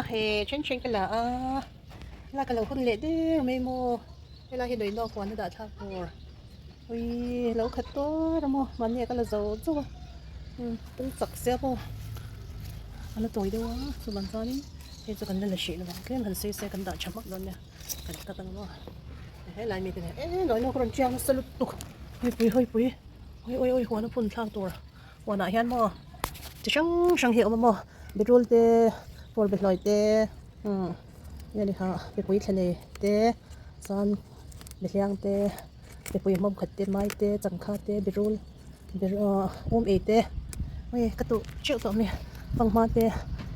He then then ka la a, lak a lo hun leh der mai maw, helai hi Nuinawk huan a dah thlak tur ui lo khat tuar a maw mahni ah ka la zo zo a pung chak sia pawh a la tawi deuh a chuvang chuanin hei chu kan la la hrih lo ang tlem han sei se kan dah tha hmak dawn nia kan cut ang maw helai mi te nen e Nuinawk a rawn chiang nasa lutuk hawipui hawipui oi oi oi huan a phun thlak tur. Huanah hian maw chi hrang hrang hi a awm a maw betul te fur behlawi te umm nge ni kha mipui thla nei te chuan behliang te mipui hmawm khat te mai te changkha te berul ber ah awm ei te hei ka tuh teuh tawh mai fanghma te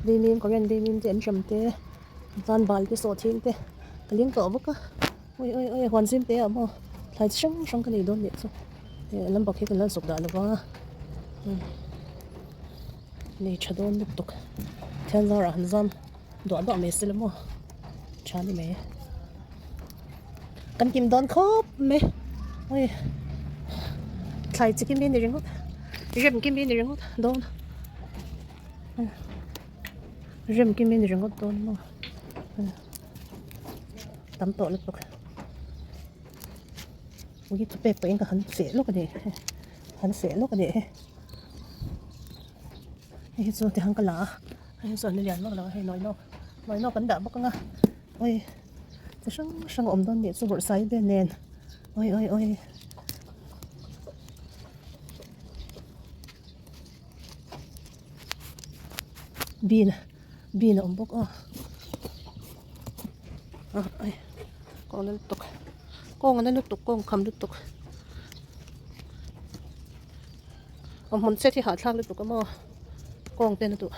vaimim korean vaimim te an hram te chuan bal te sawhthing te ka ling tawh bawk a ui ui ui huan zim te ah maw thlai chi hrang hrang ka nei dawn leh chu. Hei lam bak hi kan la zuk dah lova nei tha dawn lutuk thian zarah han zam duah duah mai se la maw tha ni mai kan kim dawn khawp mai ui thlai chi kim hi ni ringawt rem kim hi ni ringawt dawn rem kim hi ni ringawt dawn maw tam tawh lutuk. Ui chu pek pawhin ka han seh lawk a ni han seh lawk a ni he hei hi chu ti han ka la a hei hi chu an la lian vak lo a hei nawi nawk nawi nawk an dah bawk ang a ui chi hrang hrang a awm dawn nih chu bawrhsai vel nen ui ui ui bean bean a awm bawk a ah ai kawng na lutuk kawng a na lutuk kawng kham lutuk awm hmun chet hi hahthlak lutuk a maw kawng te na duh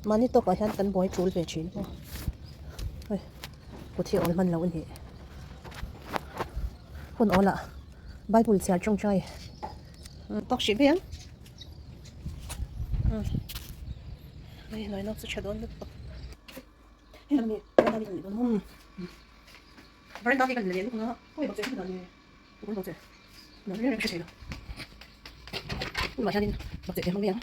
mahni tawkah hian kan buai tul ve thin maw hei kut hi awl hman loh a ni hun awlah bible chhiar tawngtai tawk hrih mai ang. Hei hnai lawk chu tha dawn lutuk hei lam hi veranda hi kan leh dawn maw veranda hi kan leh lutuk a khawi bawk che hei ni tukun bawk che lam reng reng hre thei lo tunah hianin bawk che te hmang mai ang.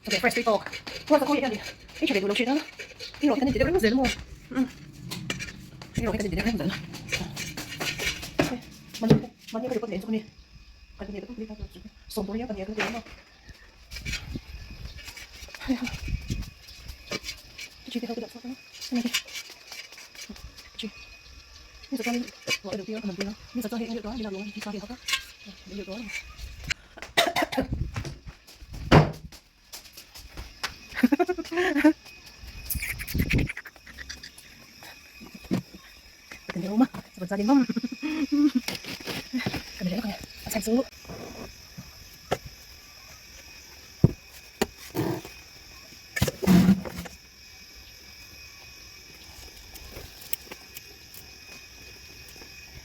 Okay, fresh tui tawk. Huan ka khawi hian i tha ve duh lo thin a. I rawh hi kan inti deuh reng zel maw? I rawh hi kan inti deuh reng zel. Mani mani ka report leh chu ni. Kan ni ka ni ka som tur hian ka ni ka ti maw. Chi te ho ka dah chhuak a. Chi. Ni sa chuan ruah deuh tir a man tir a. Ni sa chuan hei eng deuh tur a ni la luang ni sa hi a hawk a. Eng deuh tur a ni. Kan awm a chuan chuan in mawm kan leh lawk a a chhan chu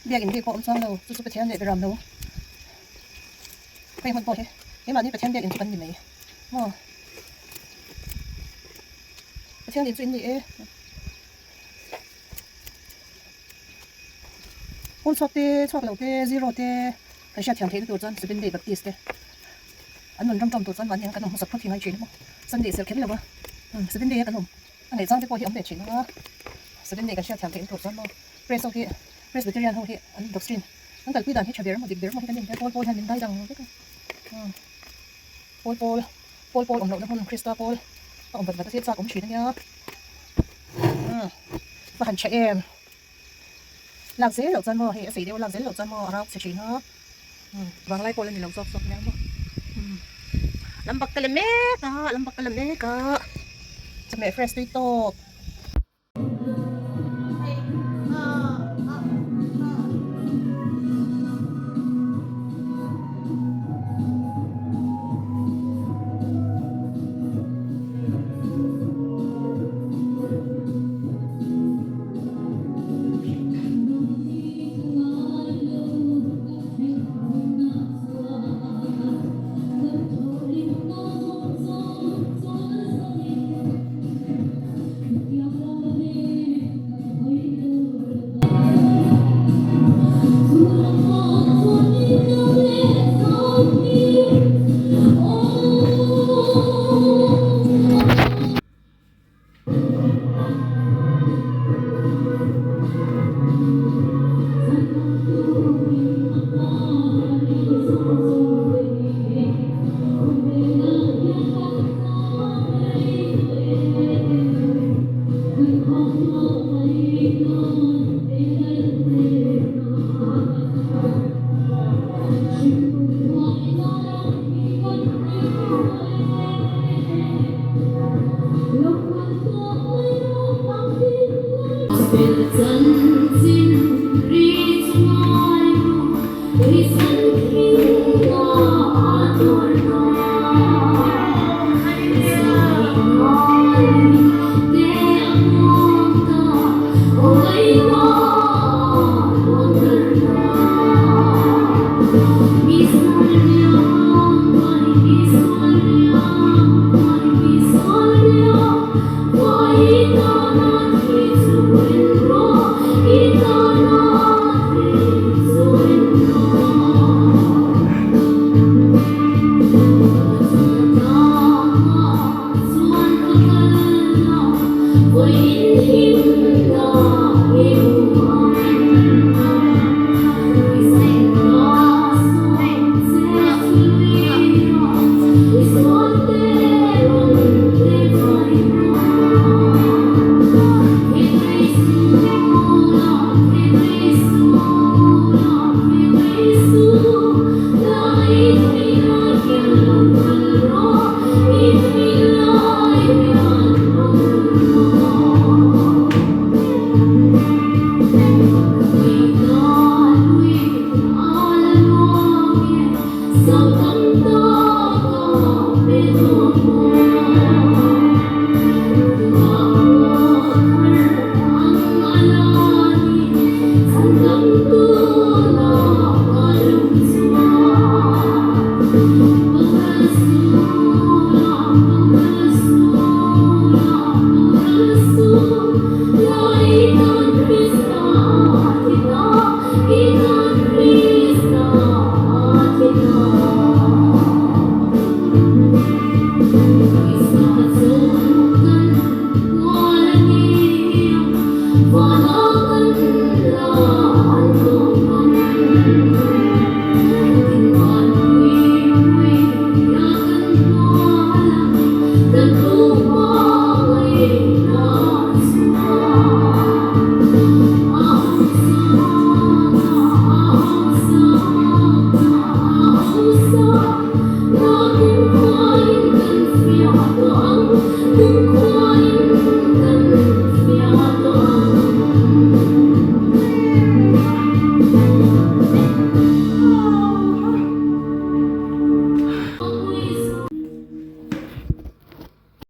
Biakin bik pawh awm chuang lo chu chu Pathian leh Beram lo hei hmun pawh hi keimahni Pathian biakin chu kan ni mai maw Pathian in chu in ni e hun chhuak te chhuak lo te zero te kan hriat thiam theihna tur chuan Seventh Day Baptist te an rawn ram ṭawm tur chuan mahni ang kan awm hmasak phawt hi ngai ṭhin a maw Sunday serh kher lo a Seventh Day a kan awm. A ngaihchang te pawh hi awm ve thin a, Seventh Day kan hriat thiam theihna tur chuan maw Press ho hi Presbyterian ho hi an doctrine an kalpui dan hi tha ber emaw dik ber emaw hi kan inhre pawl pawl hian min dai dang vek a, pawl pawl pawl pawl awm lohna hmun Krista pawl a awm vat vat a thil chak awm thin a nia, va han tha em lak zel loh chuan maw hei a sei deuh a lak zel loh chuan maw a rau chhe thin a, vanglai pawl a ni lo zawk zawk nia maw lam bak ka la mek a lam bak ka la mek a chawhmeh fresh tui tawp.